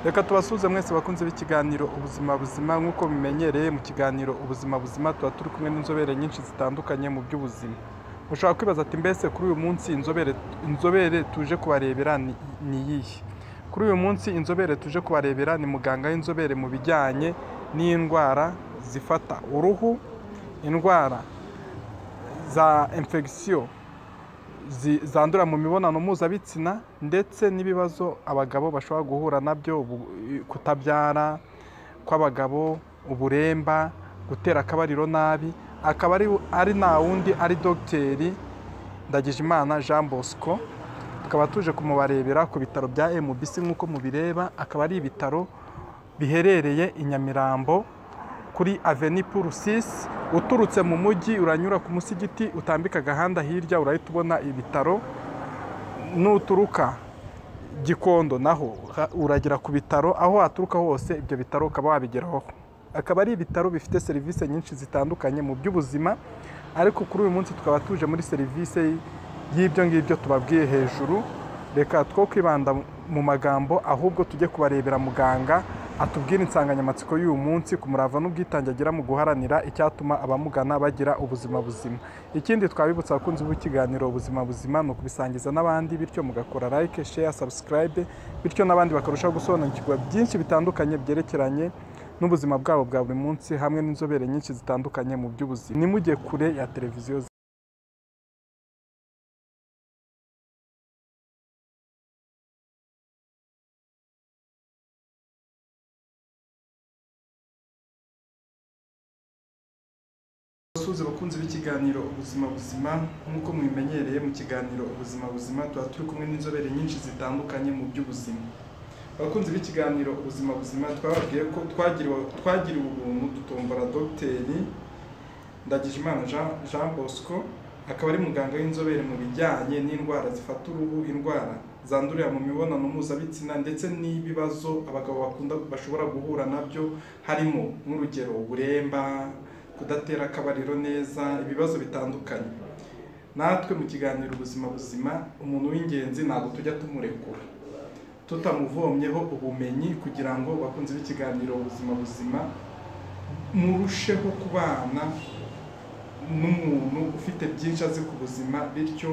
Reka tubasuhuze mwese bakunze b'ikiganiro Ubuzima Buzima. Nk'uko bimenyereye mu kiganiro Ubuzima Buzima tuba turi kumwe n'inzobere nyinshi zitandukanye mu by'ubuzima. Mushobora kwibaza ati mbese kuri uyu munsi inzobere tuje kubarebera ni iyihe? Kuri uyu munsi inzobere tuje kubarebera ni muganga w'inzobere mu bijyanye n'indwara zifata uruhu, indwara za infection zandura mu mibonano mpuzabitsina, ndetse n'ibibazo abagabo bashobora guhura nabyo, kutabyara kw'abagabo, uburemba, gutera akabariro nabi. Akaba ari nta wundi ari Dogiteri Ndagijimana Jean Bosco. Tukaba tuje kumubarebera ku bitaro bya MBC nk'uko mubireba, akaba ari ibitaro biherereye i Nyamirambo kuri Avenue Pour 6. Uturutse mu mujyi uranyura ku musigiti, utambika agahanda hirya urahita ubona ibitaro. Nuturuka Gikondo naho uragera ku bitaro, aho waturuka hose ibyo bitaro ukaba wabigeraho. Akaba ari ibitaro bifite serivisi nyinshi zitandukanye mu by'ubuzima, ariko kuri uyu munsi tukaba tuje muri serivisi y'ibyo ngibyo tubabwiye hejuru. Reka two kwibanda mu magambo, ahubwo tujye kubarebera muganga atubwira insanganyamatsiko y'uyu munsi ku murava n'ubwitange agira mu guharanira icyatuma abamugana bagira ubuzima buzima. Ikindi twabibutsa abakunzi b'ikiganiro Ubuzima Buzima ni ukubisangiza n'abandi, bityo mugakora like, share, subscribe, bityo n'abandi bakarushaho gusobanukirwa byinshi bitandukanye byerekeranye n'ubuzima bwabo bwa buri munsi, hamwe n'inzobere nyinshi zitandukanye mu by'ubuzima. Nimujye kure ya televiziyo. Basuhuze abakunzi b'ikiganiro Ubuzima Buzima. Nk'uko mubimenyereye mu kiganiro Ubuzima Buzima tuba turi kumwe n'inzobere nyinshi zitandukanye mu by'ubuzima. Abakunzi b'ikiganiro Ubuzima Buzima twababwiye ko twagiriwe ubuntu dutombora Dogiteri Ndagijimana Jean Bosco, akaba ari muganga w'inzobere mu bijyanye n'indwara zifata uruhu, indwara zandurira mu mibonano mpuzabitsina, ndetse n'ibibazo abagabo bakunda bashobora guhura nabyo, harimo nk'urugero uburemba, kudatera akabariro neza, ibibazo bitandukanye. Natwe mu kiganiro Ubuzima Buzima umuntu w'ingenzi ntabwo tujya tumurekura tutamuvomyeho ubumenyi, kugira ngo bakunze b'ikiganiro Ubuzima Buzima murusheho kubana n'umuntu ufite byinshi azi ku buzima, bityo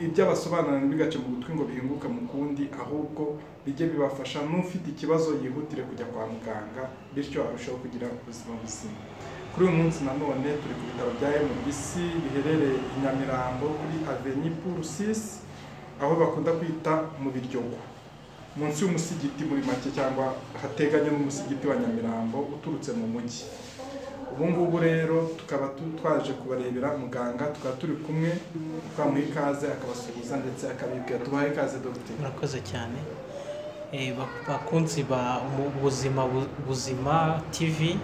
ibyo abasobanura ntibigace mu gutwi ngo bihinguke mu kundi, ahubwo bijye bibafasha n'ufite ikibazo yihutire kujya kwa muganga, bityo arusheho kugira ubuzima buzima. Kuri uyu munsi nanone turi ku bitaro bya MBC biherereye i Nyamirambo kuri Avenue Pour 6, aho bakunda kwita mu Biryogo, munsi y'umusigiti muri make, cyangwa hateganye n'umusigiti wa Nyamirambo uturutse mu mujyi. Ubu ngubu rero tukaba twaje kubarebera muganga, tukaba turi kumwe, twamuha ikaze akabasuhuza ndetse akabibwira. Tubahe ikaze Dogiteri. Murakoze cyane. Bakunzi ba Ubuzima Buzima TV,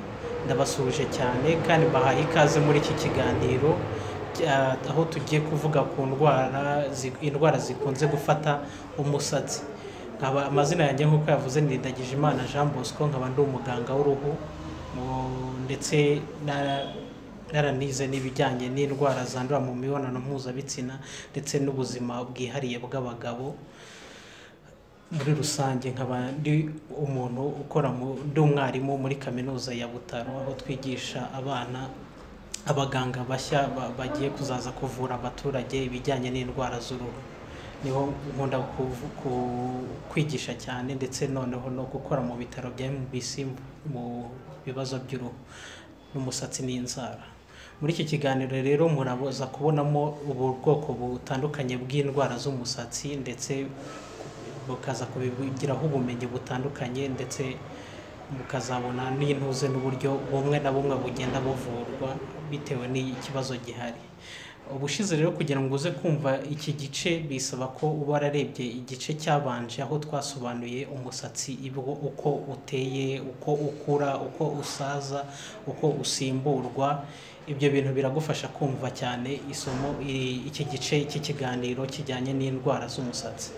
ndabasuhuje cyane kandi bahaye ikaze muri iki kiganiro, aho tugiye kuvuga ku indwara zikunze gufata umusatsi. Nkaba amazina yanjye nk'uko yavuze ni Ndagijimana Jean Bosco, nkaba ndi umuganga w'uruhu ndetse naranize n'ibijyanye n'indwara zandura mu mibonano mpuzabitsina ndetse n'ubuzima bwihariye bw'abagabo muri rusange. Nkaba ndi umuntu ukora ndi umwarimu muri kaminuza ya Butaro, aho twigisha abana abaganga bashya bagiye kuzaza kuvura abaturage ibijyanye n'indwara z'uruhu. Niho nkunda kwigisha cyane, ndetse noneho no gukora mu bitaro bya MBC mu bibazo by'uruhu n'umusatsi n'inzara. Muri iki kiganiro rero muraboza kubonamo ubu bwoko butandukanye bw'indwara z'umusatsi, ndetse bukaza kubigiraho ubumenyi butandukanye, ndetse mukazabona n'intuze n'uburyo bumwe na bumwe bugenda buvurwa bitewe n'ikibazo gihari. Ubushize rero kugira ngo uze kumva iki gice bisaba ko uba wararebye igice cyabanje, aho twasobanuye umusatsi uko uteye, uko ukura, uko usaza, uko usimburwa. Ibyo bintu biragufasha kumva cyane isomo iki gice cy'ikiganiro kijyanye n'indwara z'umusatsi.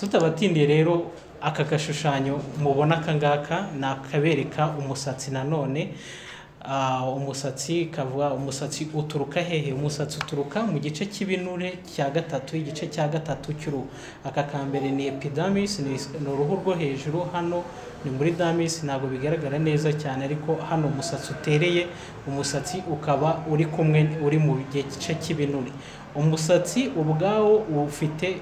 Tutabatindiye rero, aka gashushanyo mubona aka ngaka ni akabereka umusatsi nanone. Umusatsi kavuga umusatsi uturuka hehe? Umusatsi uturuka mu gice cy'ibinure cya gatatu, igice cya gatatu cy'uruhu. Aka kambere ni epidermis, ni uruhu rwo hejuru, hano ni muri dermis, ntabwo bigaragara neza cyane, ariko hano umusatsi utereye, umusatsi ukaba uri kumwe, uri mu gice cy'ibinure. Umusatsi ubwawo ufite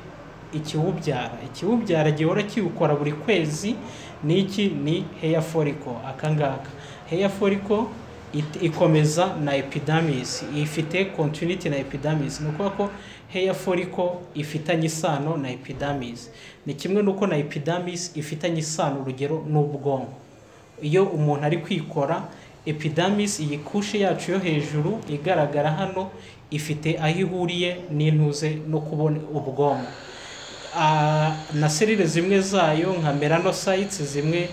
ikiwubyara, ikiwubyara gihora kiwukora buri kwezi ni iki? Ni hair follicle. Aka ngaka hair follicle ikomeza na epidermis, ifite continuity na epidermis. Ni ukuvuga ko hair follicle ifitanye isano na epidermis, ni kimwe n'uko na epidermis ifitanye isano urugero n'ubwonko. Iyo umuntu ari kwikora epidermis, iyi couche yacu yo hejuru igaragara hano ifite aho ihuriye n'intuze no kubona ubwonko. Na cellule zimwe zayo nka melanocytes zimwe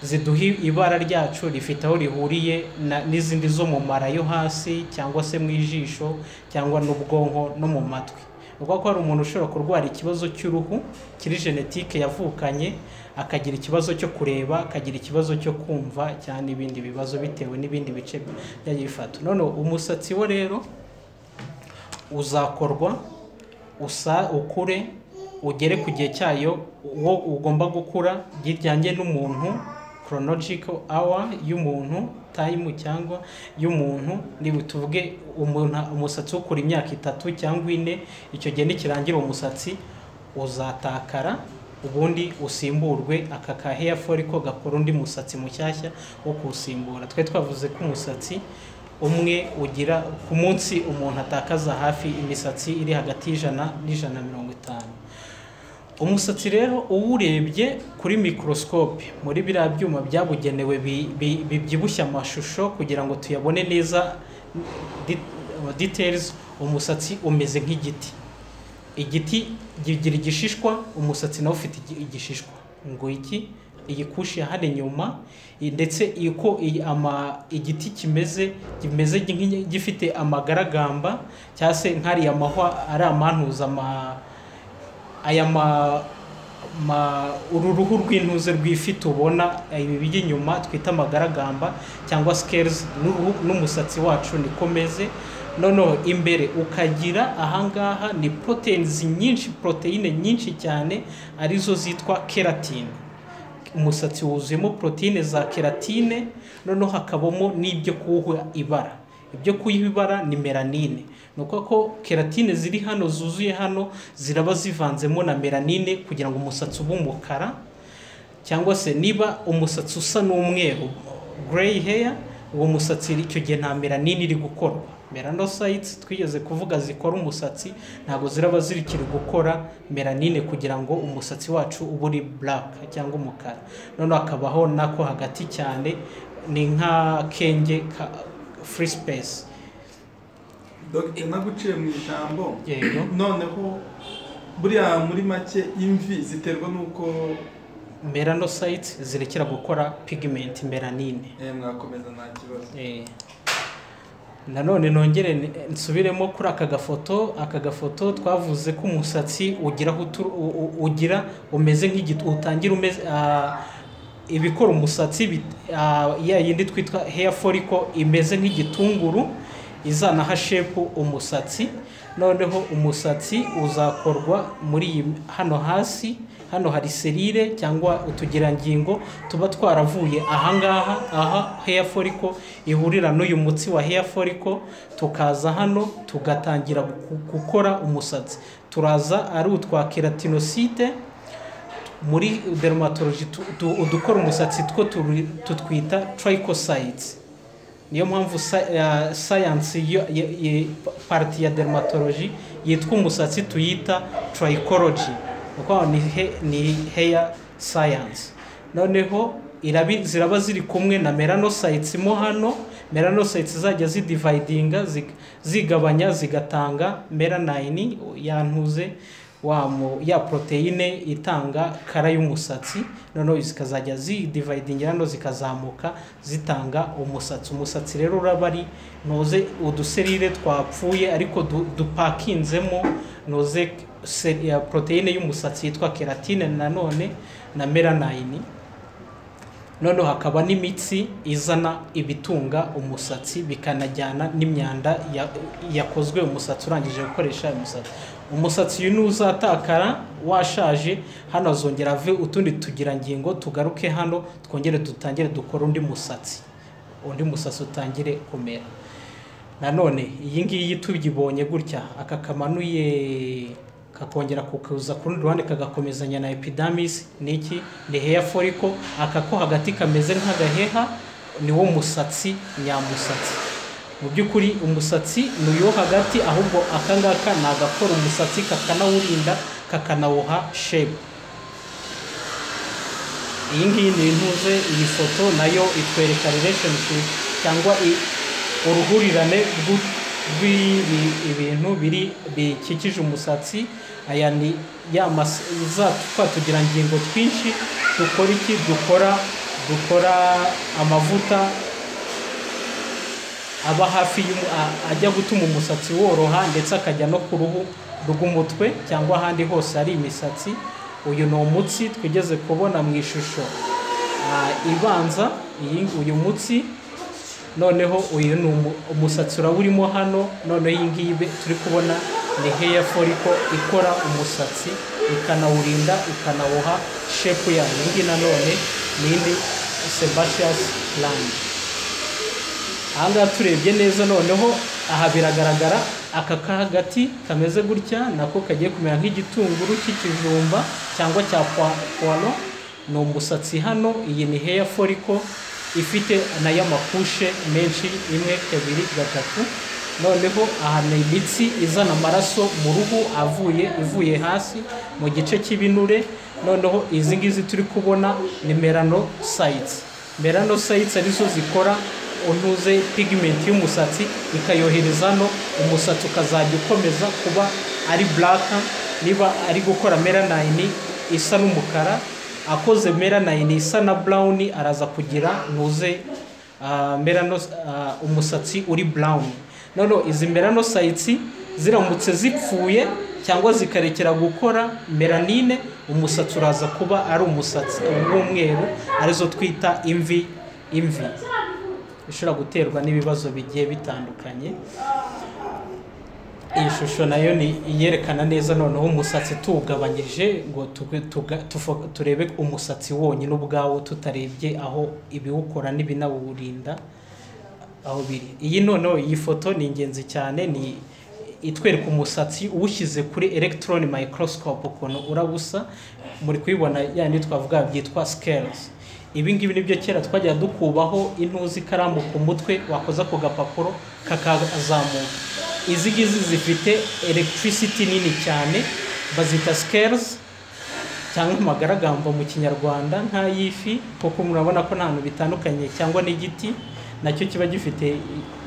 ziduha ibara ryacu rifite aho rihuriye n'izindi zo mu mara yo hasi cyangwa se mu ijisho cyangwa n'ubwonko no mu matwi. Ni ukuvuga ko hari umuntu ushobora kurwara ikibazo cy'uruhu kiri génétique yavukanye, akagira ikibazo cyo kureba, akagira ikibazo cyo kumva cyangwa n'ibindi bibazo bitewe n'ibindi bice byagiye bifata. None umusatsi wo rero uzakorwa usa ukure ugere ku gihe cyayo uwo ugomba gukura bijyanye n'umuntu, chronological hour y'umuntu, time cyangwa y'umuntu. Niba tuvuge umuntu umusatsi ukura imyaka 3 cyangwa 4, icyo gihe nikirangira umusatsi uzatakara, ubundi usimburwe aka ka hair follicle gakora undi musatsi mushyashya wo kuwusimbura. Twe twavuze ko umusatsi umwe ugira ku munsi umuntu atakaza hafi imisatsi iri hagati y'ijana n'ijana na mirongo itanu. Umusatsi rero uwurebye kuri microscope, muri biriya byuma byabugenewe bibyibushya amashusho kugira ngo tuyabone neza details, umusatsi umeze nk'igiti. Igiti kigira igishishwa, umusatsi nawo ufite igishishwa. Ngo iki iyi couche ya hano inyuma, ndetse uko igiti kimeze, kimeze gifite amagaragamba cyangwa se nk'ariya mahwa ari amantuza aya uru ruhu rw'intuze rwifite ubona ibi by'inyuma twita amagaragamba cyangwa scales, n'umusatsi wacu niko meze. Noneho imbere ukagira ahangaha ni proteins nyinshi, proteine nyinshi cyane arizo zitwa keratin. Umusatsi wuzuyemo proteine za keratine, noneho hakabamo n'ibyo kuwuha ibara. Ibyo kuyiha ibara ni melanine. Ni ukuvuga ko keratine ziri hano zuzuye hano ziraba zivanzemo na melanine kugira ngo umusatsi ube umukara, cyangwa se niba umusatsi usa n'umweru grey hair, uwo musatsi icyo gihe nta melanine iri gukorwa. Melanocytes twigeze kuvuga zikora umusatsi ntabwo ziraba zirikiri gukora melanine kugira ngo umusatsi wacu ube uri black cyangwa umukara. Noneho hakabaho nako hagati cyane ni nk'akenge ka free space. Dr, naguciye mu ijambo. Yego. Noneho buriya muri make imvi ziterwa n'uko melanocytes zirekera gukora pigment melanine. Mwakomeza nta kibazo. Nanone nongere nsubiremo kuri aka gafoto. Aka gafoto twavuze ko umusatsi ugira aho ugira umeze nk'igiti, utangira umeze, ibikora umusatsi ya yindi twitwa hair follicle imeze nk'igitunguru izanaha shape umusatsi. Noneho umusatsi uzakorwa muri iyi hano hasi, hano hari cellule cyangwa utugirangingo tuba twaravuye ahangaha, aha hair follicle ihurira n'uyu mutsi wa hair follicle, tukaza hano tugatangira gukora umusatsi. Turaza ari utwa keratinocyte. Muri dermatology udukora umusatsi two tutwita trichocytes. Niyo mpamvu science partie ya dermatology yitwa umusatsi tuyita trichology, kuko ni hair science. Noneho ziraba ziri kumwe na melanocytes mo hano. Melanocytes zajya zidividinga, zigabanya, zigatanga melanin yantuze ya proteine itanga color y'umusatsi. Noneho zikazajya zidividinga hano zikazamuka zitanga umusatsi. Umusatsi rero uraba ari noze uducellule twapfuye ariko dupakinzemo noze ya proteine y'umusatsi yitwa keratine nanone na melanin. Noneho hakaba n'imitsi izana ibitunga umusatsi, bikanajyana n'imyanda yakozwe umusatsi urangije gukoresha umusatsi. Umusatsi uyu nuzatakara washaje, hano azongera ave utundi tugirangingo tugaruke hano, twongere dutangire dukore undi musatsi, undi musatsi utangire kumera. Nanone iyi ngiyi tuyibonye gutya, aka kamanuye kakongera kukuza ku rundi ruhande kagakomezanya na epidermis, ni iki? Ni hair follicle. Aka ko hagati kameze nk'agaheha ni wo musatsi nyamusatsi. Mu by'ukuri umusatsi ni uyu hagati, ahubwo aka ngaka ni agakora umusatsi kakanawurinda, kakanawuha shape. Iyi ngiyi ni intuze, iyi foto nayo itwereka relationship cyangwa uruhurirane rw'ibintu biri bikikije umusatsi. Aya ni ya za twa tugirangingo twinshi dukora iki? Dukora amavuta aba hafi ajya gutuma umusatsi woroha, ndetse akajya no ku ruhu rw'umutwe cyangwa ahandi hose hari imisatsi. Uyu ni umutsi twigeze kubona mu ishusho ibanza, uyu mutsi. Noneho uyu ni umusatsi uraba urimo hano. Noneho iyi ngiyi turi kubona ni hair follicle ikora umusatsi, ikanawurinda, ikanawuha shape yayo. Iyi ngiyi nanone ni indi sebaceous gland. Aha ngaha turebye neza, noneho aha biragaragara aka ka hagati kameze gutya, nako kagiye kumera nk'igitunguru cy'ikijumba cyangwa cya poireau, ni umusatsi hano. Iyi ni hair follicle ifite nayo amakushe menshi, 1, 2, 3. Noneho aha ni imitsi izana amaraso mu ruhu ivuye hasi mu gice cy'ibinure. Noneho izi ngizi turi kubona ni melanocytes. Melanocytes arizo zikora untuze pigment y'umusatsi, ikayohereza hano, umusatsi ukazajya ukomeza kuba ari black. Niba ari gukora melanin isa n'umukara, akoze melanin isa na brown, araza kugira ntuze umusatsi uri brown. Noneho izi melanocytes ziramutse zipfuye cyangwa zikarekera gukora melanine, umusatsi uraza kuba ari umusatsi w'umweru, arizo twita imvi. Imvi ishobora guterwa n'ibibazo bigiye bitandukanye. Iyi shusho nayo ni iyerekana neza noneho umusatsi tuwugabanyije ngo turebe umusatsi wonyine ubwawo, tutarebye aho ibiwukora n'ibinawurinda aho biri. Iyi noneho iyi foto ni ingenzi cyane, ni itwereka umusatsi uwushyize kuri electron microscope ukuntu urabusa. Muri kuyibona yandi twavuga byitwa scales. Ibi ngibi nibyo kera twajya dukubaho intuzi ikaramu ku mutwe, wakoza ku gapapuro kakazamuka. Izi ngizi zifite electricity nini cyane, bazita scales cyangwa amagaragamba mu Kinyarwanda, nk'ay'ifi, kuko murabona ko nta hantu bitandukanye, cyangwa n'igiti nacyo kiba gifite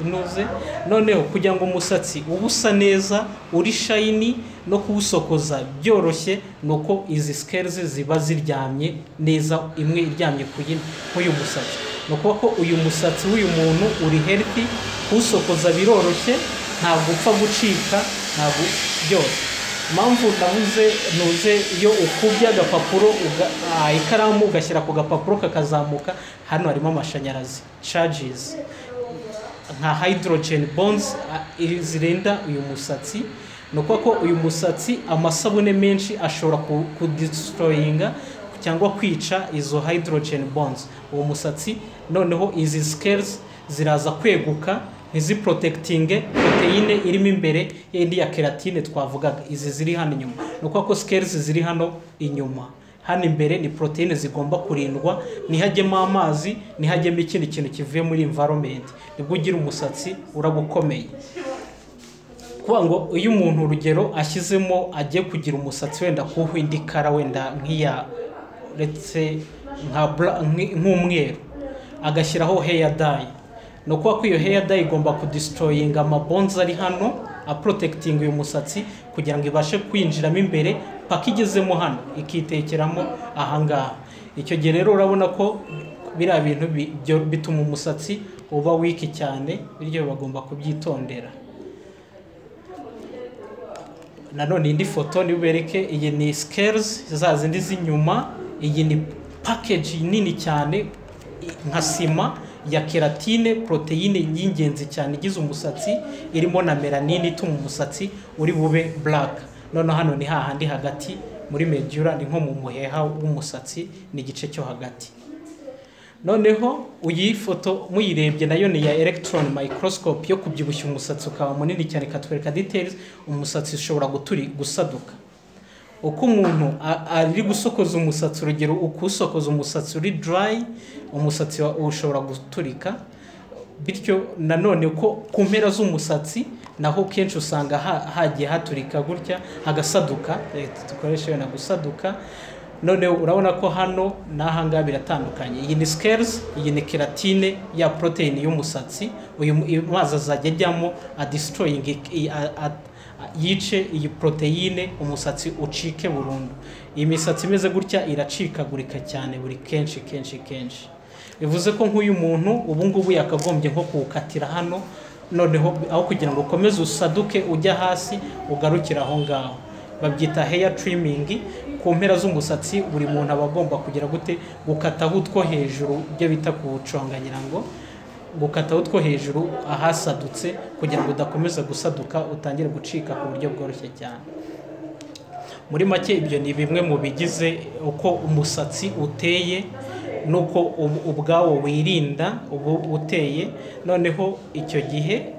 inuze. Noneho kugira ngo umusatsi ube usa neza uri shiny no kuwusokoza byoroshye, nuko izi scales ziba ziryamye neza, imwe iryamye ku yindi. Nk'uyu musatsi, ni ukuvuga ko uyu musatsi w'uyu muntu uri healthy, kuwusokoza biroroshye, ntabwo upfa gucika, ntabwo byose. Impamvu navuze ntuze, iyo ukubye agapapuro ikaramu ugashyira ku gapapuro kakazamuka, hano harimo amashanyarazi charges nka hydrogen bonds zirinda uyu musatsi. Ni ukuvuga ko uyu musatsi amasabune menshi ashobora kudestroyinga cyangwa kwica izo hydrogen bonds. Uwo musatsi noneho izi scales ziraza kweguka, ntiziprotectinge proteine irimo imbere yindi ya keratine twavugaga, izi ziri hano inyuma. Ni ukuvuga ko scales ziri hano inyuma, hano imbere ni proteine zigomba kurindwa, ntihajyemo amazi, ntihajyemo ikindi kintu kivuye muri environment, nibwo ugira umusatsi uraba ukomeye. Kuvuga ngo iyo umuntu urugero ashyizemo agiye kugira umusatsi wenda kuwuha indi kara, wenda nk'iya uretse nk'umweru, agashyiraho hair dye, ni ukuvuga ko iyo hair dye igomba kudestroyinga amabonds ari hano aprotecting uyu musatsi, kugira ngo ibashe kwinjiramo imbere paka igezemo hano ikitekeramo ahangaha. Icyo gihe rero urabona ko biriya bintu bituma umusatsi uba weak cyane, bityo bagomba kubyitondera. Nanone indi foto nibereke, iyi ni scales za zindi z'inyuma. Iyi ni package nini cyane. nka sima ya keratine, poroteyine y'ingenzi cyane igize umusatsi, irimo na melanine ituma umusatsi uri bube black. Noneho hano ni hahandi hagati muri medulla, ni nko mu muheha w'umusatsi, ni igice cyo hagati. Noneho iyi foto muyirebye nayo ni ya electron microscope yo kubyibushya umusatsi ukaba munini cyane, ikatwereka details. Umusatsi ushobora gusaduka uko umuntu ari gusokoza umusatsi. Urugero, ukusokoza umusatsi uri dry, umusatsi ushobora guturika. Bityo nanone ko ku mpera z'umusatsi naho kenshi usanga hagiye haturika gutya, hagasaduka, dukoreshe na gusaduka. Noneho urabona ko hano n'aha ngaha biratandukanye. Iyi ni scales, iyi ni keratine ya protein y'umusatsi. Uyu mazi azajya ajyamo adestroying, yice iyi poroteyine, umusatsi ucike burundu. Iyi misatsi imeze gutya iracikagurika cyane buri kenshi kenshi kenshi. Bivuze ko nk'uyu muntu ubu ngubu yakagombye nko kuwukatira hano, noneho aho kugira ngo ukomeze usaduke ujya hasi, ugarukire aho ngaho. Babyita hair trimming. Ku mpera z'umusatsi buri muntu aba agomba kugira gute? Gukataho utwo hejuru, ibyo bita kuwuconga, ngira ngo gukataho utwo hejuru ahasadutse, kugira ngo udakomeza gusaduka utangire gucika ku buryo bworoshye cyane. Muri make, ibyo ni bimwe mu bigize uko umusatsi uteye n'uko ubwawo wirinda ubu uteye. Noneho icyo gihe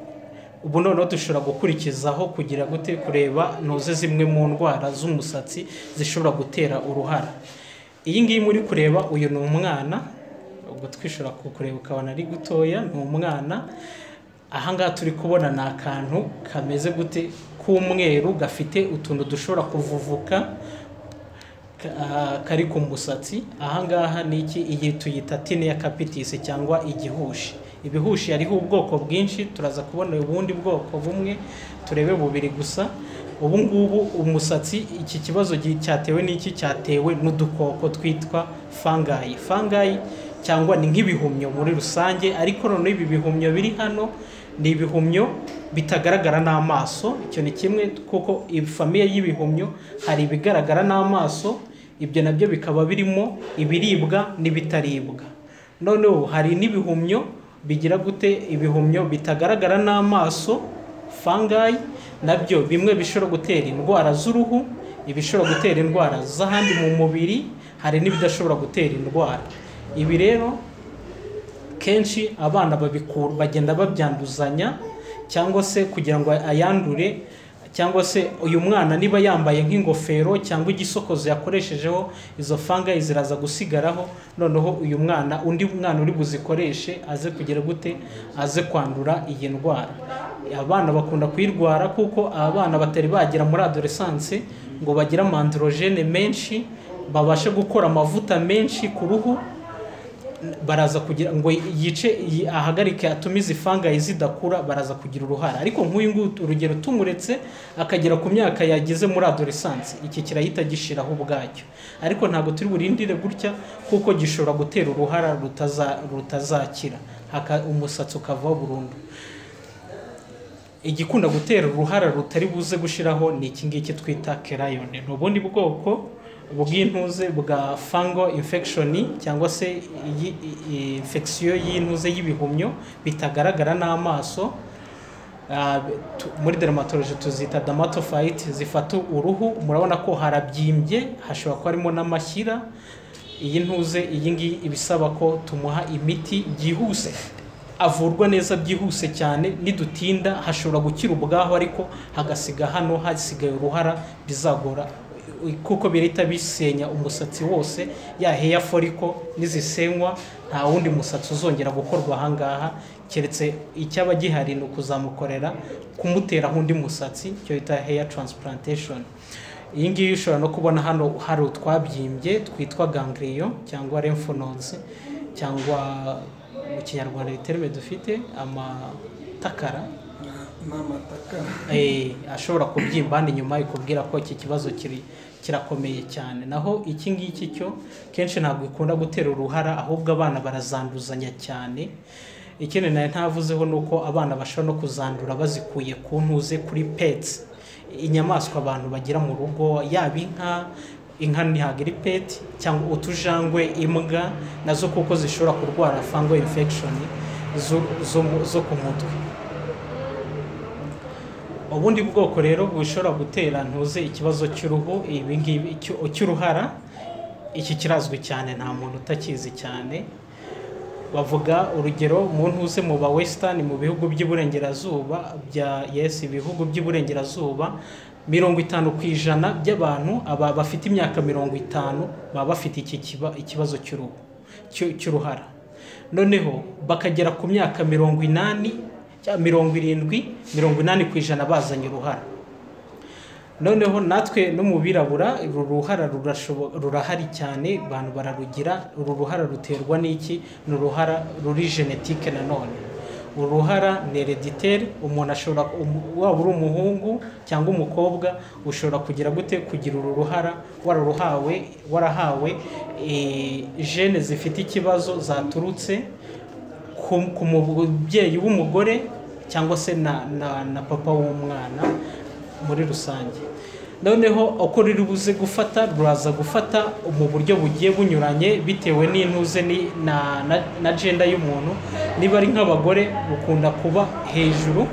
ubu noneho dushobora gukurikizaho kugira gute? Kureba ntuze zimwe mu ndwara z'umusatsi zishobora gutera uruhara. Iyi ngiyi muri kureba, uyu ni umwana, ubwo twishobora kukureba ukabona ari gutoya, ni umwana. Aha ngaha turi kubona ni akantu kameze gute? K'umweru, gafite utuntu dushobora kuvuvuka, kari ku musatsi. Aha ngaha ni iki? Iyi tuyita tinea capitis cyangwa igihushi. Ibihushi hariho ubwoko bwinshi, turaza kubona ubundi bwoko bumwe, turebe bubiri gusa. Ubu ngubu umusatsi, iki kibazo cyatewe n'iki? Cyatewe n'udukoko twitwa fungi. Fungi cyangwa ni nk'ibihumyo muri rusange, ariko noneho ibi bihumyo biri hano ni ibihumyo bitagaragara n'amaso. Icyo ni kimwe, kuko famille y'ibihumyo hari ibigaragara n'amaso, ibyo nabyo bikaba birimo ibiribwa n'ibitaribwa. Noneho hari n'ibihumyo bigira gute? Ibihumyo bitagaragara n'amaso, fungi, nabyo bimwe bishobora gutera indwara z'uruhu, ibishobora gutera indwara z'ahandi mu mubiri, hari n'ibidashobora gutera indwara. Ibi rero kenshi abana babikura, bagenda babyanduzanya, cyangwa se kugira ngo ayandure, cyangwa se uyu mwana niba yambaye nk'ingofero cyangwa igisokozo yakoreshejeho, izo fungi ziraza gusigaraho. Noneho uyu mwana, undi mwana uri buzikoreshe aze kugira gute? Aze kwandura iyi ndwara. Abana bakunda kuyirwara kuko abana batari bagera muri adolescence ngo bagire ama androgène menshi, babashe gukora amavuta menshi ku ruhu, baraza kugira ngo yice, ahagarike, atume izi fungi zidakura, baraza kugira uruhara. Ariko nk'uyu nguyu, urugero, tumuretse akagera ku myaka yageze muri adolescence, iki kirahita gishiraho ubwacyo. Ariko ntabwo turi burindire gutya, kuko gishobora gutera uruhara rutazakira, umusatsi ukavaho burundu. Igikunda gutera uruhara rutari buze gushiraho ni iki ngiki twita kerion. Ni ubundi bwoko bw'intuze bwa fungal infection, cyangwa se infection y'intuze y'ibihumyo bitagaragara n'amaso. Muri dermatology tuzita dermatophyte, zifata uruhu. Murabona ko harabyimbye, hashobora kuba harimo n'amashyira. Iyi ntuze, iyi ngiyi ibisaba ko tumuha imiti byihuse, avurwa neza byihuse cyane. Nidutinda hashobora gukira ubwaho, ariko hagasiga hano hasigaye uruhara, bizagora kuko birahita bisenya umusatsi wose. Ya hair follicle nizisenywa, nta wundi musatsi uzongera gukorwa ahangaha, keretse icyaba gihari ni ukuzamukorera kumuteraho undi musatsi, icyo bita hair transplantation. Iyi ngiyi ushobora no kubona hano hari utwabyimbye twitwa ganglion cyangwa lymph nodes, cyangwa mu Kinyarwanda terme dufite amatakara. N'amatakara. Ashobora kubyimba hano inyuma, ikubwira ko iki kibazo kirakomeye cyane. Naho iki ngiki cyo kenshi ntabwo ikunda gutera uruhara, ahubwo abana barazanduzanya cyane. Ikindi nayo ntavuzeho ni uko abana bashobora no kuzandura bazikuye ku ntuze, kuri pets, inyamaswa abantu bagira mu rugo, yaba inka. Inka ntabwo iri pet, cyangwa utujangwe, imbwa nazo kuko zishobora kurwara fungal infection zo ku mutwe. Ubundi bwoko rero bushobora gutera ntuze ikibazo cy'uruhu, ibi ngibi cy'uruhara, iki kirazwi cyane, nta muntu utakizi cyane. Bavuga urugero mu ntuze mu ba western, mu bihugu by'iburengerazuba bya yes, ibihugu by'iburengerazuba 50% by'abantu aba bafite imyaka 50 baba bafite iki ikibazo cy'uruhu cy'uruhara. Noneho bakagera ku myaka 80 cyangwa 70, 80% bazanye uruhara. Noneho natwe no mu birabura uru ruhara rurahari cyane, abantu bararugira. Uru ruhara ruterwa n'iki? Ni uruhara ruri genetike nanone. Uruhara ni hereditaire, umuntu ashobora, waba uri umuhungu cyangwa umukobwa, ushobora kugira gute kugira uru ruhara warahawe gene zifite ikibazo zaturutse ku mubyeyi w'umugore cyangwa se na papa w'umwana muri rusange. Noneho uko ruri buze gufata, ruraza gufata mu buryo bugiye bunyuranye bitewe n'intuze na gender y'umuntu. Niba ari nk'abagore bukunda kuba hejuru,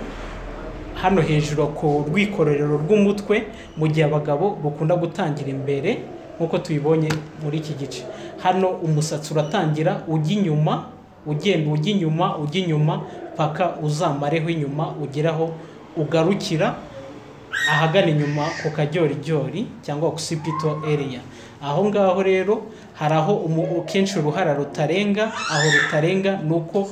hano hejuru ku rwikorerero rw'umutwe, mu gihe abagabo bukunda gutangira imbere nk'uko tubibonye muri iki gice. Hano umusatsi uratangira ujya inyuma, ugenda ujya inyuma, ujya inyuma paka uzamareho inyuma ugeraho ugarukira ahagana inyuma ku kajyorijyori cyangwa occipital area. Aho ngaho rero hari aho kenshi uruhara rutarenga. Aho rutarenga ni uko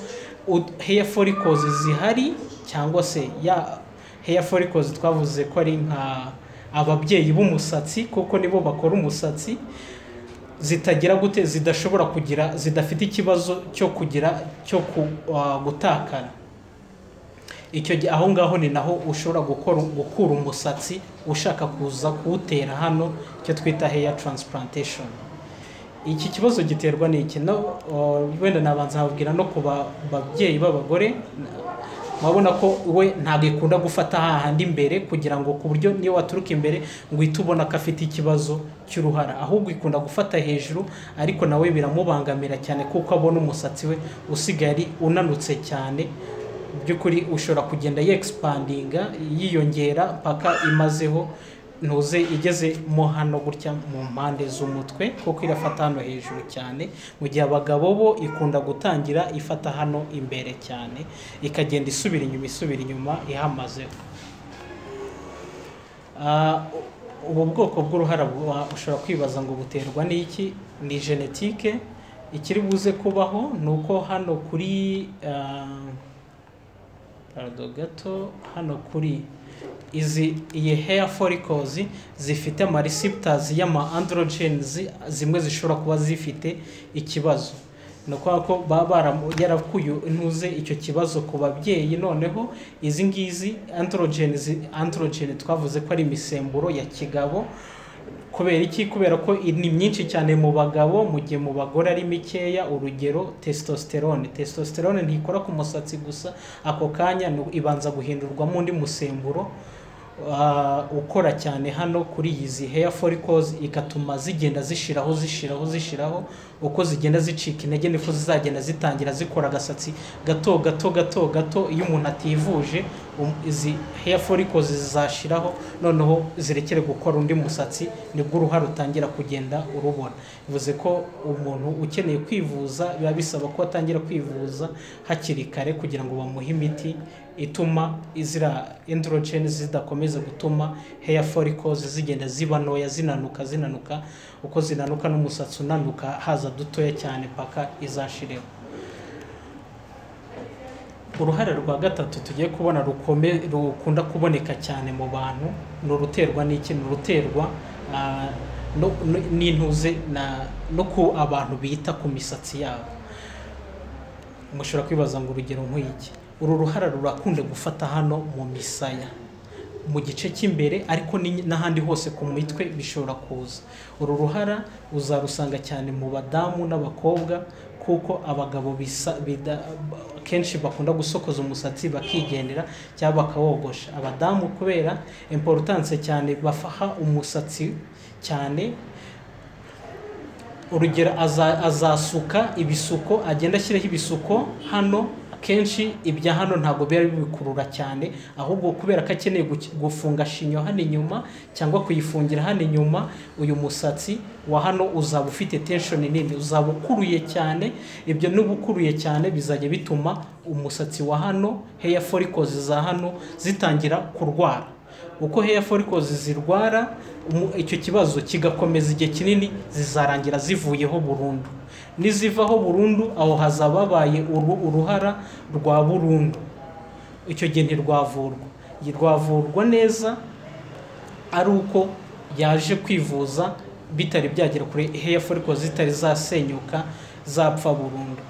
hair follicles zihari, cyangwa se ya hair follicles twavuze ko ari nka ababyeyi b'umusatsi, kuko nibo bakora umusatsi, zitagira gute, zidashobora kugira, zidafite ikibazo cyo kugira cyo gutakara. Icyo gihe aho ngaho ni naho ushobora gukura umusatsi ushaka kuza kuwutera hano, icyo twita hair transplantation. Iki kibazo giterwa n'iki? No, wenda nabanza nkababwira no ku babyeyi b'abagore, murabona ko we ntabwo ikunda gufata hahandi imbere, kugira ngo ku buryo niyo waturuka imbere ngo uhite ubona ko afite ikibazo cy'uruhara, ahubwo ikunda gufata hejuru, ariko nawe biramubangamira cyane kuko abona umusatsi we usigaye ari unanutse cyane. By'ukuri ushobora kugenda yexpandinga, yiyongera paka imazeho ntuze igeze mo hano gutya mu mpande z'umutwe, kuko irafata hano hejuru cyane, mu gihe abagabo bo ikunda gutangira ifata hano imbere cyane, ikagenda isubira inyuma, isubira inyuma ihamazeho. Ubu bwoko bw'uruhara ushobora kwibaza ngo buterwa n'iki? Ni genetike. Ikiri buze kubaho ni uko hano kuri pardon gato, hano kuri iyi hair follicles zifite ama receptors y'ama androgens, zimwe zishobora kuba zifite ikibazo. Ni ukuvuga ko baba yarakuye intuze icyo kibazo ku babyeyi. Noneho izi ngizi androgen twavuze ko ari imisemburo ya kigabo. Kubera iki? Kubera ko ni myinshi cyane mu bagabo, mu gihe mu bagore ari mikeya. Urugero testosterone. Testosterone ntikora ku musatsi gusa, ako kanya ibanza guhindurwamo undi musemburo ukora cyane hano kuri izi hair follicles, igatuma zigenda zishiraho, zishiraho, zishiraho. Uko zigenda zicika intege niko zizagenda zitangira zikora agasatsi gato gato gato gato. Iyo umuntu ativuje, izi hair follicles zizashiraho, noneho zirekere gukora undi musatsi, nibwo uruhara rutangira kugenda urubona. Bivuze ko umuntu ukeneye kwivuza biba bisaba ko atangira kwivuza hakiri kare, kugira ngo bamuhe imiti ituma izira androgen zidakomeza gutuma hair follicles zigenda ziba ntoya, zinanuka, zinanuka. Uko zinanuka n'umusatsi unanuka, haza dutoya cyane paka izashireho. Uruhare rwa gatatu tugiye kubona rukunda kuboneka cyane mu bantu ni uruterwa n'iki? Ni uruterwa n'intuze no ku abantu bita ku misatsi yabo. Mushobora kwibaza ngo urugero nk'iki, uru ruhara rurakunda gufata hano mu misaya, mu gice cy'imbere, ariko n'ahandi hose ku mitwe bishobora kuza. Uru ruhara uzarusanga cyane mu badamu n'abakobwa, kuko abagabo kenshi bakunda gusokoza umusatsi bakigendera cyangwa bakawogosha. Abadamu kubera importance cyane bafaha umusatsi cyane, Urugero, azasuka ibisuko, agenda ashyiraho ibisuko hano. Akenshi ibya hano ntabwo biba bibikurura cyane, ahubwo kubera ko akeneye gufunga chignon hano inyuma cyangwa kuyifungira hano inyuma, uyu musatsi wa hano uzaba ufite tension nini, uzaba ukuruye cyane. Ibyo n'uba ukuruye cyane bizajya bituma umusatsi wa hano, hair follicles za hano zitangira kurwara. Uko hair follicles zirwara, icyo kibazo kigakomeza igihe kinini, zizarangira zivuyeho burundu. Nizivaho burundu, aho hazaba habaye uruhara rwa burundu. Icyo gihe ntirwavurwa, rwavurwa neza ari uko yaje kwivuza bitari byagera kure, hair follicles zitari zasenyuka, zapfa burundu.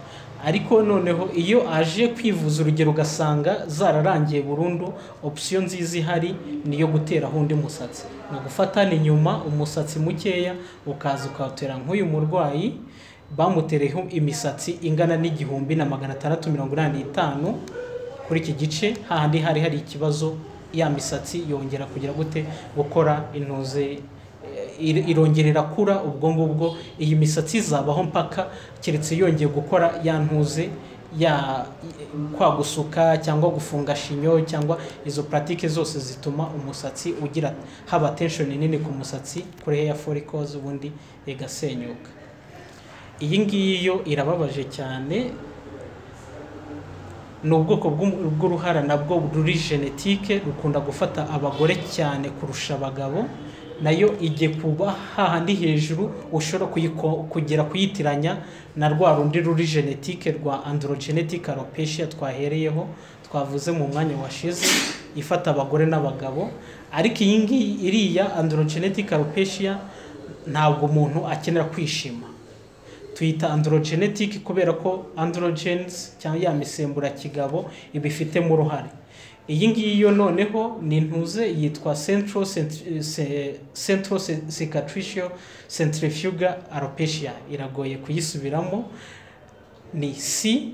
Ariko noneho iyo aje kwivuza, urugero ugasanga zararangiye burundu, option nziza ihari ni iyo guteraho undi musatsi, ni ugufata inyuma umusatsi mukeya ukaza ukawutera. Nk'uyu murwayi bamutereyeho imisatsi ingana n'1685 kuri iki gice, hahandi hari hari ikibazo. Ya misatsi yongera kugira gute? Gukora intuze, irongera irakura. Ubwo ngubwo iyi misatsi izabaho mpaka, keretse yongeye gukora ya ntuze ya kwa gusuka cyangwa gufunga chignon cyangwa izo pratique zose zituma umusatsi ugira haba tension nini ku musatsi, kuri hair follicles, ubundi igasenyuka. Iyi ngiyi yo irababaje cyane. Ni ubwoko bw'uruhara nabwo ruri génétique, rukunda gufata abagore cyane kurusha abagabo. Nayo igiye kuba hahandi hejuru, ushobora kugera kuyitiranya na rwa rundi ruri génétique rwa androgenetic alopecia twahereyeho, twavuze mu mwanya washize, ifata abagore n'abagabo. Ariko iyi ngiyi, iriya androgenetic alopecia, ntabwo umuntu akenera kwishima. Tuyita androgenetic kubera ko androgens cyangwa ya misemburo kigabo ibifitemo uruhare. Iyi ngiyi yo noneho ni intuze yitwa central cicatricial centrifugal alopecia. Iragoye kuyisubiramo. Ni C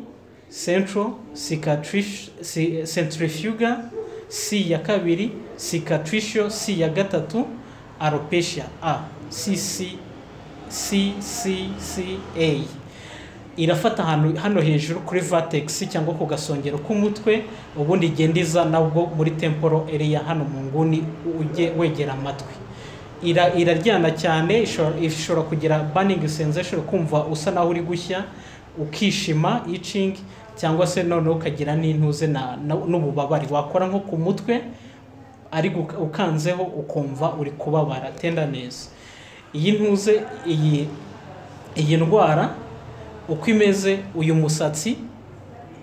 central centrifugal, C ya kabiri cicatricial, C ya gatatu alopecia, A C C C C C A. Irafata ahantu hano hejuru kuri vertex cyangwa ku gasongero k'umutwe, ubundi igenda iza nabwo muri temporal area hano mu nguni ujye wegera amatwi. Iraryana cyane, ishobora kugira burning sensation, kumva usa naho uri gushya, ukishima, itching, cyangwa se noneho ukagira n'intuze n'ububabare, wakora nko ku mutwe ari ukanzeho ukumva uri kubabara, tenderness. Iyi ntuze, iyi ndwara uko imeze, uyu musatsi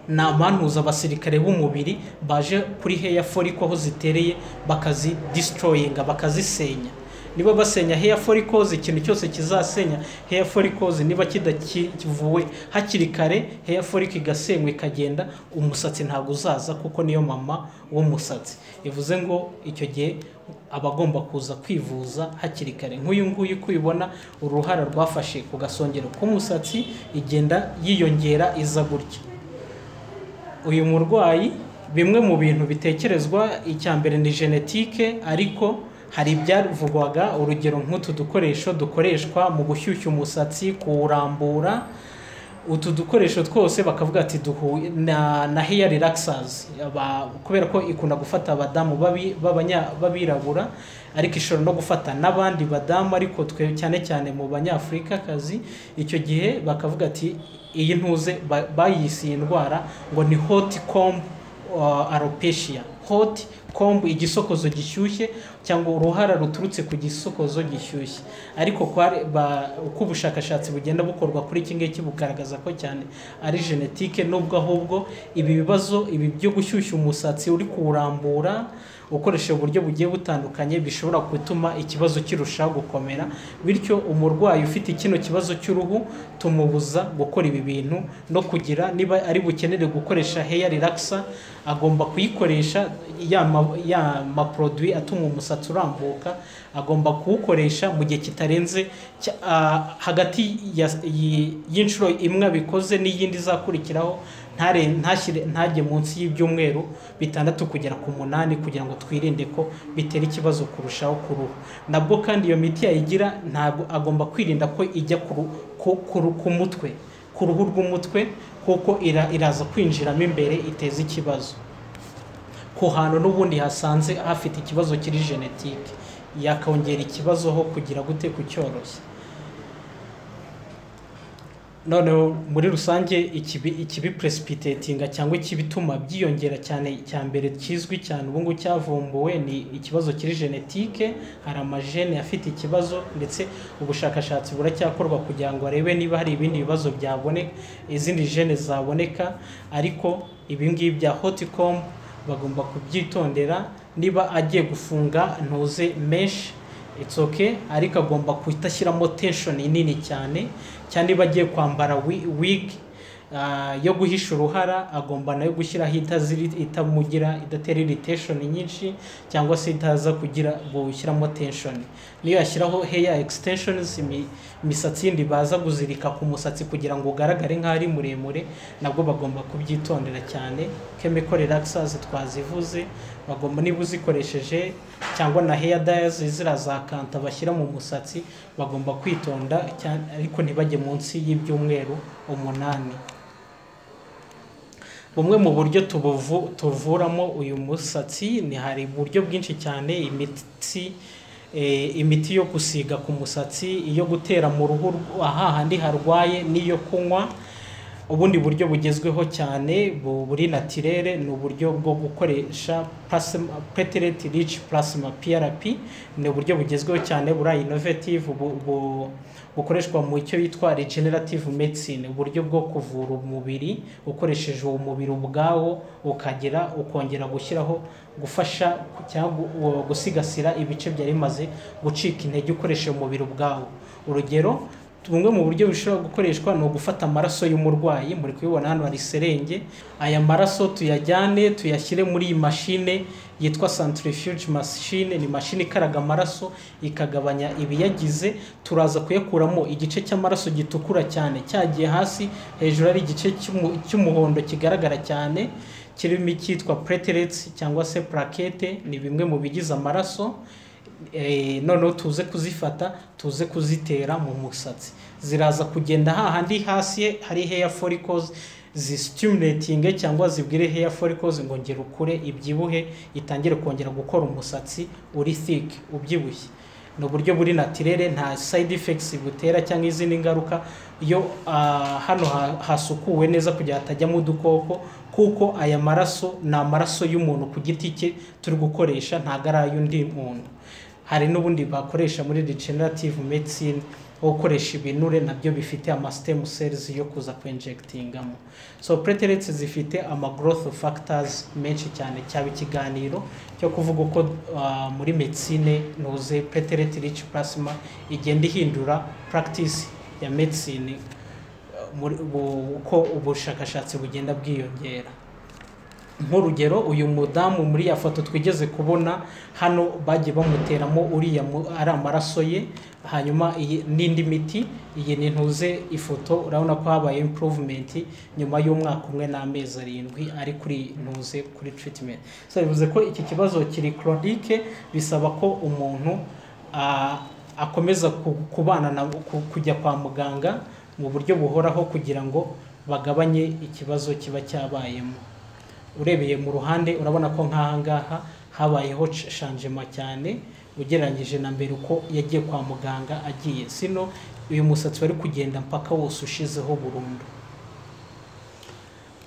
ni amantuza, abasirikare b'umubiri baje kuri hair follicle aho zitereye bakazidestroyinga, bakazisenya. Niba basenya hair follicles, ikintu cyose kizasenya hair follicles, niba kidakivuwe hakiri kare, hair follicle igasenywa ikagenda, umusatsi ntabwo uzaza, kuko niyo mama w'umusatsi. Bivuze ngo icyo gihe aba agomba kuza kwivuza hakiri kare. Nk'uyu nguyu uko ubibona, uruhara rwafashe ku gasongero k'umusatsi, igenda yiyongera iza gutya. Uyu murwayi, bimwe mu bintu bitekerezwa, icya mbere ni génétique, ariko hari ibyavugwaga, urugero nk'utu dukoresho dukoreshwa mu gushyushya umusatsi, kuwurambura, utu dukoresho twose bakavuga ati duhuye na hair relaxers. Kubera ko ikunda gufata abadamu b'abirabura, ariko ishobora no gufata n'abandi badamu, ariko twe cyane cyane mu Banyafurikakazi. Icyo gihe bakavuga ati iyi ntuze bayise iyi ndwara ngo ni hot comb alopecia, hot comb, igisokozo gishyushye cyangwa uruhara ruturutse ku gisokozo gishyushye. Ariko uko ubushakashatsi bugenda bukorwa kuri iki ngiki bugaragaza ko cyane ari génétique, nubwo ahubwo ibi bibazo, ibi byo gushyushya umusatsi uri kuwurambura ukoresheje uburyo bugiye butandukanye, bishobora gutuma ikibazo kirushaho gukomera. Bityo umurwayi ufite kino kibazo cy'uruhu tumubuza gukora ibi bintu, no kugira niba ari bukenere gukoresha hair relaxer agomba kuyikoresha. ya maproduit atuma umusatsi urambuka, agomba kuwukoresha mu gihe kitarenze hagati y'inshuro imwe abikoze n'iyindi izakurikiraho, ntajye munsi y'ibyumweru 6 kugera ku 8, kugira ngo twirinde ko bitera ikibazo kurushaho ku ruhu. Nabwo kandi iyo miti yayigira ntabwo agomba kwirinda ko ijya ku mutwe, ku ruhu rw'umutwe, kuko iraza kwinjiramo imbere iteza ikibazo ku hantu n'ubundi hasanze hafite ikibazo kiri genetike, yakongera ikibazo ho kugira gute kucyoroshya. Noneho muri rusange ikibi precipitatinga cyangwa ikibituma byiyongera cyane, cya mbere kizwi cyane ubu ngubu cyavumbuwe ni ikibazo kiri genetike. Hari amagene afite ikibazo, ndetse ubushakashatsi buracyakorwa kugira ngo arebe niba hari ibindi bibazo byaboneka, izindi gene zaboneka. Ariko ibi ngibi bya hot comb bagomba kubyitondera. Niba agiye gufunga ntuze mesh, it's okay, ariko agomba kutashyiramo tension nini cyane. Cyane niba agiye kwambara wig yo guhisha uruhara, agomba nayo gushyiraho itamugira, idatera irritation nyinshi, cyangwa se itaza kugira gushyiramo tension. Niyo yashyiraho hair extensions, imisatsi yindi baza kuzirika ku musatsi kugira ngo ugaragare nk'aho ari muremure, nabwo bagomba kubyitondera cyane. Chemical relaxers twazivuze, bagomba niba uzikoresheje, cyangwa na hair dyes ziriya za kanta bashyira mu musatsi, bagomba kwitonda cyane, ariko ntibajye munsi y'ibyumweru 8. Bumwe mu buryo tuvuramo uyu musatsi ni hari uburyo bwinshi cyane: imiti yo gusiga ku musatsi, iyo gutera mu ruhu hahandi harwaye, n'iyo kunywa. Ubundi buryo bugezweho cyane buri naturelle ni uburyo bwo gukoresha platelet rich plasma, PRP. Ni uburyo bugezweho cyane, buri innovative, bukoreshwa mu cyo yitwa regenerative medicine, uburyo bwo kuvura umubiri ukoresheje uwo mubiri ubwawo, ukagera ukongera gushyiraho gufasha cyangwa gusigasira ibice byari bimaze gucika intege ukoresheje umubiri ubwawo. Urugero, bumwe mu buryo bushobora gukoreshwa ni ugufata amaraso y'umurwayi. Muri kubibona hano hari serenge. Aya maraso tuyajyane tuyashyire muri iyi mashine yitwa centrifuge machine. Ni mashine ikaraga amaraso ikagabanya ibiyagize. Turaza kuyakuramo igice cy'amaraso gitukura cyane cyagiye hasi, hejuru ari igice cy'umuhondo kigaragara cyane kirimo icyitwa platelets cyangwa se plaquette, ni bimwe mu bigize amaraso. Noneho tuze kuzifata tuze kuzitera mu musatsi, ziraza kugenda hahandi hasi hari hair follicles, zistimulating cyangwa zibwire hair follicles ngo ngera ukure ibyibuhe, itangire kongera gukora umusatsi uri thick, ubyibushye. Ni uburyo buri naturelle, nta side effects butera cyangwa izindi ngaruka iyo hano hasukuwe neza kugira hatajyamo udukoko, kuko aya maraso ni amaraso y'umuntu ku giti cye turi gukoresha, ntabwo ari ay'undi muntu. Hari n'ubundi bakoresha muri regenerative medicine, wo gukoresha ibinure nabyo bifite ama stem cells yo kuza kwinjectingamo. So platelets zifite ama growth factors menshi cyane. Cyaba ikiganiro cyo kuvuga uko muri medicine ntuze platelet rich plasma igenda ihindura practice ya medicine, uko ubushakashatsi bugenda bwiyongera. Nk'urugero, uyu mudamu muri ya foto twigeze kubona hano, bagiye bamuteramo uriya ari amaraso ye, hanyuma iyi n'indi miti. Iyi ni ntuze ifoto, urabona ko habaye improvement nyuma y'umwaka umwe n'amezi 7 ari kuri ntuze kuri treatment. So bivuze ko iki kibazo kiri chronique, bisaba ko umuntu akomeza kubana na kujya kwa muganga mu buryo buhoraho kugira ngo bagabanye ikibazo kiba cyabayemo. Urebeye mu ruhande urabona ko nk'aha ngaha habayeho changement cyane ugereranyije na mbere uko yagiye kwa muganga agiye. Sino uyu musatsi wari kugenda mpaka wose ushizeho burundu.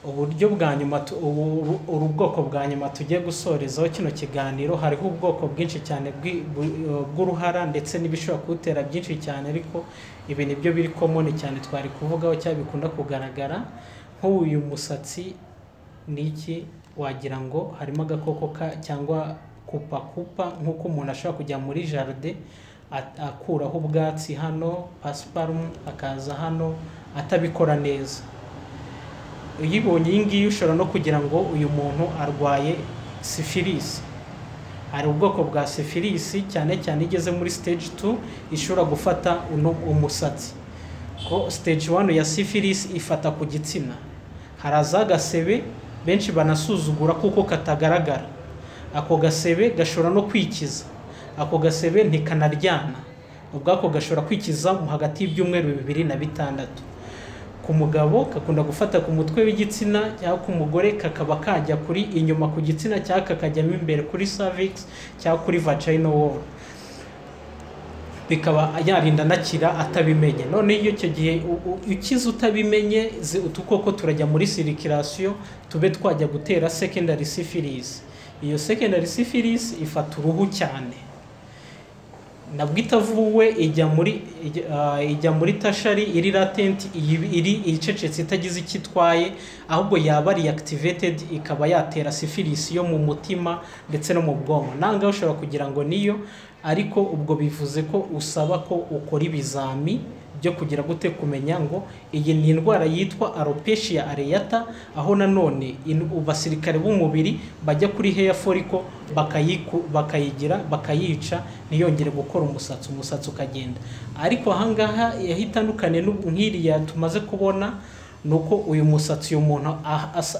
Uburyo bwa nyuma, ubu bwoko bwa nyuma tugiye gusorezaho kino kiganiro, hariho ubwoko bwinshi cyane bw'uruhara ndetse n'ibishobora kuwutera byinshi cyane, ariko ibi nibyo biri common cyane twari kuvugaho cyangwa bikunda kugaragara. Nk'uyu musatsi ni iki, wagira ngo harimo agakoko ka cyangwa kupa kupa, nk'uko umuntu ashobora kujya muri jardin akuraho ubwatsi hano pasiparumu akaza hano atabikora neza. Uyibonye iyi ngiyi ushobora no kugira ngo uyu muntu arwaye Syphilis, hari ubwoko bwa syphilis cyane cyane igeze muri stage 2 ishobora gufata umusatsi. Ko stage 1 ya syphilis ifata ku gitsina, haraza agasebe benshi banasuzugura kuko katagaragara. Ako gasebe gashobora no kwikiza, ako gasebe ntikanaryana, ubwako gashobora kwikiza mu hagati y'ibyumweru 2 na 6. Ku mugabo kakunda gufata ku mutwe w'igitsina, cyangwa ku mugore kakaba kajya kuri inyuma ku gitsina, cyangwa kakajyamo imbere kuri cervix cyangwa kuri vaginal wall, bikaba yarinda anakira atabimenye. None iyo icyo gihe ukize utabimenye, utukoko turajya muri circulation, tube twajya gutera secondary syphilis. Iyo secondary syphilis ifata uruhu cyane, nabwo itavuwe ijya muri tertiary iri latent, iri icecetse itagize icyo itwaye, ahubwo yaba reactivated ikaba yatera syphilis yo mu mutima ndetse no mu bwonko. Nangaho ushobora kugira ngo niyo, ariko ubwo bivuze ko usaba ko ukora ibizami byo kugira gute kumenya ngo iyi ni indwara yitwa alopecia areata, aho nanone abasirikare b'umubiri bajya kuri hair follicle bakayigira, bakayica ntiyongere gukora umusatsi, umusatsi ukagenda. Ariko ahangaha yahitandukanye nk'iriya tumaze kubona, nuko uyu musatsi uyu muntu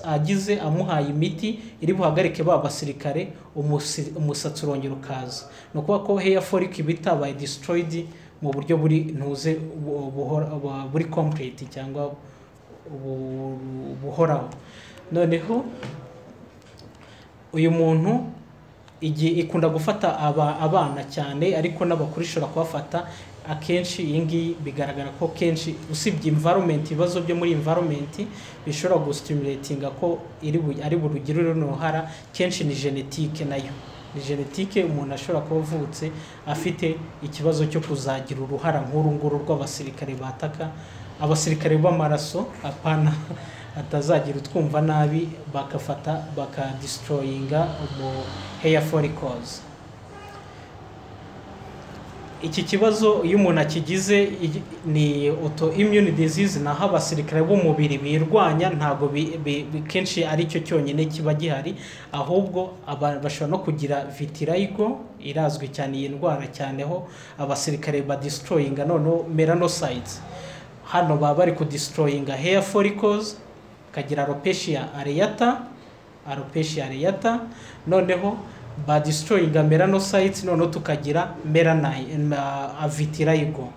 agize amuhaye imiti iri buhagarike ba basirikare, umusatsi urongera ukaza. Ni ukuvuga ko hair follicle iba itabaye destroyed mu buryo buri ntuze buri complete cyangwa buhoraho. Noneho uyu muntu igihe ikunda gufata abana cyane, ariko n'abakuru ishobora kubafata. Akenshi iyi ngiyi bigaragara ko kenshi usibye environment, ibibazo byo muri environment bishobora gustimulatinga ko ari burugire runo ruhara, kenshi ni genetique. Nayo ni genetique, umuntu ashobora kuba avutse afite ikibazo cyo kuzagira uruhara nk'uru nguru rw'abasirikare bataka abasirikare b'amaraso, apana atazagira utwumva nabi, bakafata bakadestroyinga mu hair follicles. Iki kibazo iyo umuntu akigize ni autoimmune disease, naho abasirikare b'umubiri birwanya, ntago kenshi ari cyo cyonyine kiba gihari, ahubwo bashobora no kugira vitiligo, irazwi cyane iyi ndwara cyane, ho abasirikare badestroyinga noneho melanocytes. Hano baba bari kudestroyinga hair follicles, kagira alopecia areata, alopecia areata, noneho ba destroyinga melanocytes, noneho tukagira vitiligo.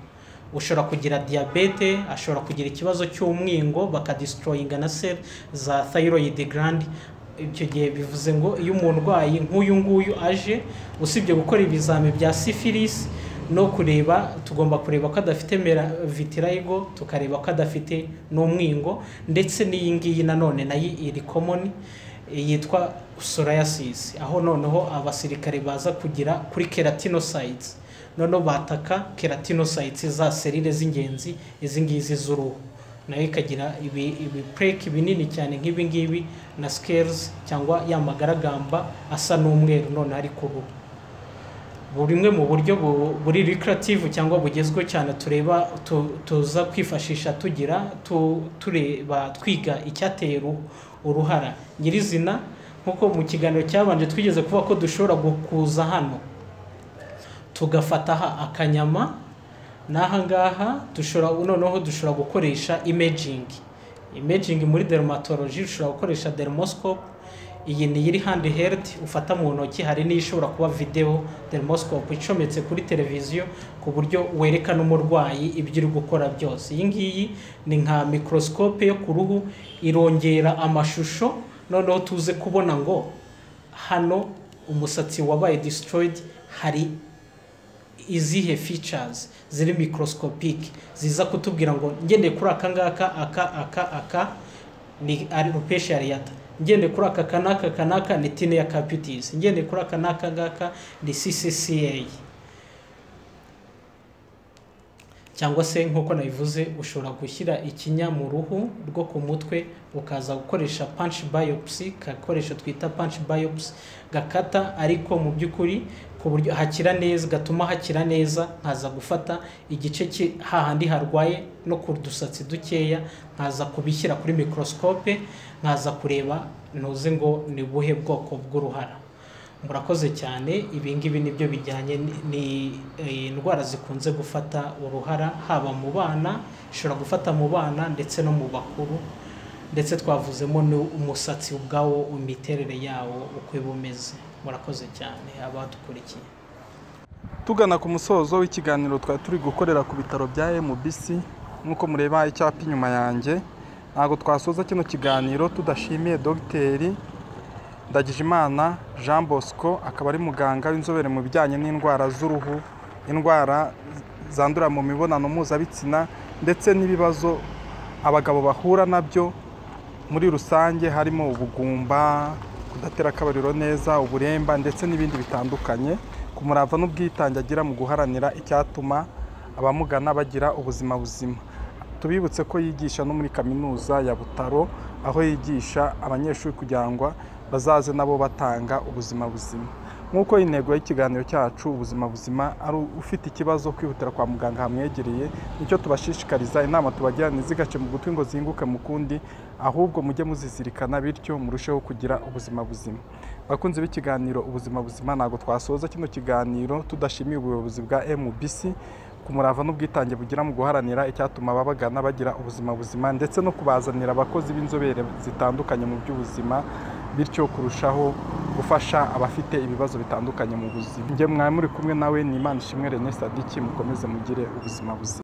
Ushobora kugira diabete, ashobora kugira ikibazo cy'umwingo, bakadestroyinga na cell za thyroid gland. Icyo gihe bivuze ngo iyo umurwayi nk'uyu nguyu aje, usibye gukora ibizami bya syphilis no kureba, tugomba kureba ko adafite vitiligo, tukareba ko adafite n'umwingo, ndetse n'iyi ngiyi nanone nayo iri common yitwa psoriasis, aho noneho abasirikare baza kugira kuri keratinocytes, noneho bataka keratinocytes za serire z'ingenzi izi ngizi z'uruhu, nayo ikagira ibi plaque binini cyane nk'ibi ngibi na scales cyangwa ya magaragamba asa n'umweru none ari ku ruhu. Buri mu buryo buri recreative cyangwa bugezweho cyane tureba tuza kwifashisha tugira tureba twiga icyateye uruhara nyirizina. Nkuko mu kiganiro cyabanje twigeze kuvuga ko dushobora gukuza hano tugafata akanyama, n'aha ngaha dushobora noneho dushobora gukoresha imaging. Imaging muri dermatology ushobora gukoresha dermoscope, iyi ni iri handheld ufata mu ntoki, hari n'ishobora kuba video dermoscope icometse kuri televiziyo ku buryo werekana umurwayi ibyo uri gukora byose. Iyi ngiyi ni nka microscope yo ku ruhu, irongera amashusho, noneho tuze kubona ngo hano umusatsi wabaye destroyed hari izihe features ziri microscopic ziza kutubwira ngo ngendeye kuri aka ngaka aka aka aka ni alopecia areata, ngendeye kuri aka kanaka kanaka ni tinea capitis, ngendeye kuri aka n'aka ngaka ni CCCA. Cyangwa se nk'uko nabivuze, ushobora gushyira ikinya mu ruhu rwo ku mutwe, ukaza gukoresha punch biopsy, gakoresho twita punch biopsy gakata, ariko mu by'ukuri ku buryo hakira neza, gatuma hakira neza. Nkaza gufata igice hahandi harwaye no ku dusatsi dukeya, nkaza kubishyira kuri microscope, nkaza kureba ntuzi ngo ni buhe bwoko bw'uruhara. Murakoze cyane. Ibi ngibi nibyo bijyanye n'indwara zikunze gufata uruhara, haba mu bana, ishobora gufata mu bana ndetse no mu bakuru, ndetse twavuzemo n'umusatsi ubwawo, imiterere yawo uko iba umeze. Murakoze cyane abadukurikiye. Tugana ku musozo w'ikiganiro twari turi gukorera ku bitaro bya MBC, nk'uko mureba icyapa inyuma yanjye. Ntabwo twasoza kino kiganiro tudashimiye Dogiteri Ndagijimana Jean Bosco, akaba ari muganga w'inzobere mu bijyanye n'indwara z'uruhu, indwara zandurira mu mibonano mpuzabitsina, ndetse n'ibibazo abagabo bahura nabyo muri rusange, harimo ubugumba, kudatera akabariro neza, uburemba ndetse n'ibindi bitandukanye. Ku murava n'ubwitange agira mu guharanira icyatuma abamugana bagira ubuzima buzima. Tubibutse ko yigisha no muri kaminuza ya Butaro, aho yigisha abanyeshuri kugira ngo bazaze nabo batanga ubuzima buzima. Nk'uko intego y'ikiganiro cyacu ubuzima buzima ari ufite ikibazo kwihutira kwa muganga hamwegereye, nicyo tubashishikariza. Inama tubagira ntizigace mu gutwi ngo zihinguke mu kundi, ahubwo mujye muzizirikana, bityo murusheho kugira ubuzima buzima. Bakunzi b'ikiganiro ubuzima buzima, ntabwo twasoza kino kiganiro tudashimiye ubuyobozi bwa MBC ku murava n'ubwitange bugira mu guharanira icyatuma ababagana bagira ubuzima buzima, ndetse no kubazanira abakozi b'inzobere zitandukanye mu by'ubuzima, bityo kurushaho gufasha abafite ibibazo bitandukanye mu buzima. Njye mwari muri kumwe nawe ni Imanishimwe René Sadiki, mukomeze mugire ubuzima buzima.